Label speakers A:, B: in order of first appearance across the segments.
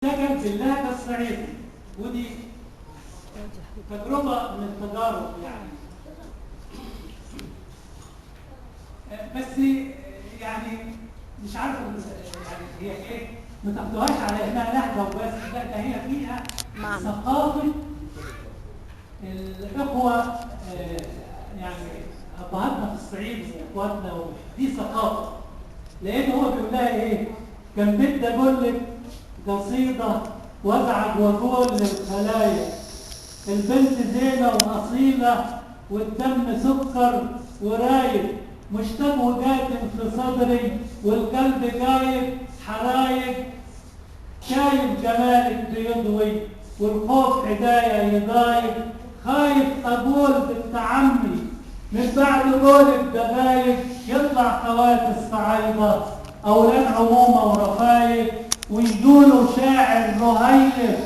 A: سجل باللهجة الصعيدي، ودي تجربة من التجارب يعني. بس يعني مش عارف يعني هي ايه، ما تاخدوهاش على انها لهجه وبس، لا ده هي فيها ثقافة الاخوة، يعني ابهاتنا في الصعيد واخواتنا، دي ثقافة. لان هو بيقول لها ايه؟ كان بدي اقول لك قصيدة وازعج واقول للخلايا، البنت زينة واصيله والدم سكر ورايب، مشتاق وجاتم في صدري والقلب جايب حرايب، شايف جمالك بيضوي والخوف حدايا يضايق، خايف اقول بنت عمي من بعد قولك دقايق، يطلع خوات الصعايده اولاد عمومه ورفايق، ويقولوا شاعر رهيب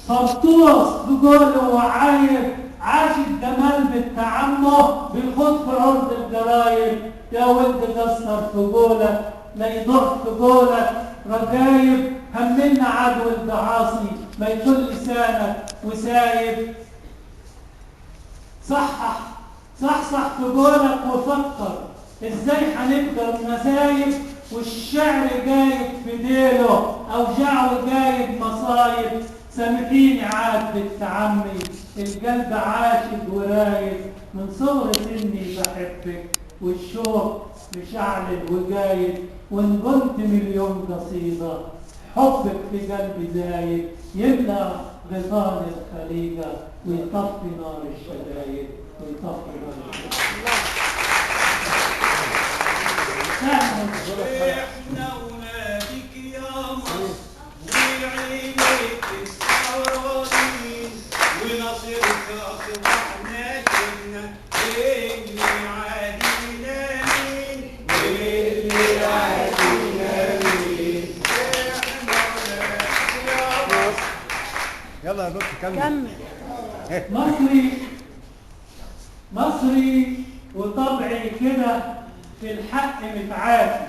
A: فرطوس بقوله وعايب، عاش الجمال بنت عمه بيخوض في عرض الجرايب، يا ولد قصر في قولك لا يضر في قولك رجايب، همنا عدو الدعاصي ما يطول لسانك وسايب، صحح صحصح في قولك وفكر ازاي هنبقى المسايب، والشعر جايب في ديله اوجاعه جايب مصايب، سامحيني عاد بنت عمي القلب عاشق ورايب، من صغر سني بحبك والشوق مشعلل وجايب، وان قلت مليون قصيدة حبك في قلبي زايد، يملى غيطان الخليجه ويطفي نار الشدايد، ويطفي نار الشدايد.
B: احنا ولادك يا مصر وعينيك السهرانين، ونصيرك اصبحنا شفنا اللي عادينا مين، واللي عادينا مين. احنا ولادك يا مصر.
C: يلا يا دكتور كمل.
A: مصري مصري وطبعي كده في الحق متعافي،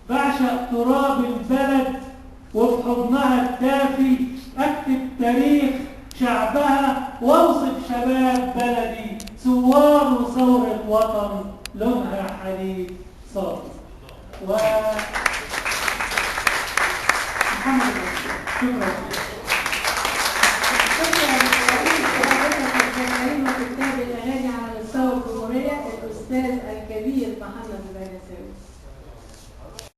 A: بعشق تراب البلد وفي حضنها الدافي، اكتب تاريخ شعبها واوصف شباب بلدي، ثوار وثورة وطن لونها حليب صافي. و محمد، شكرا.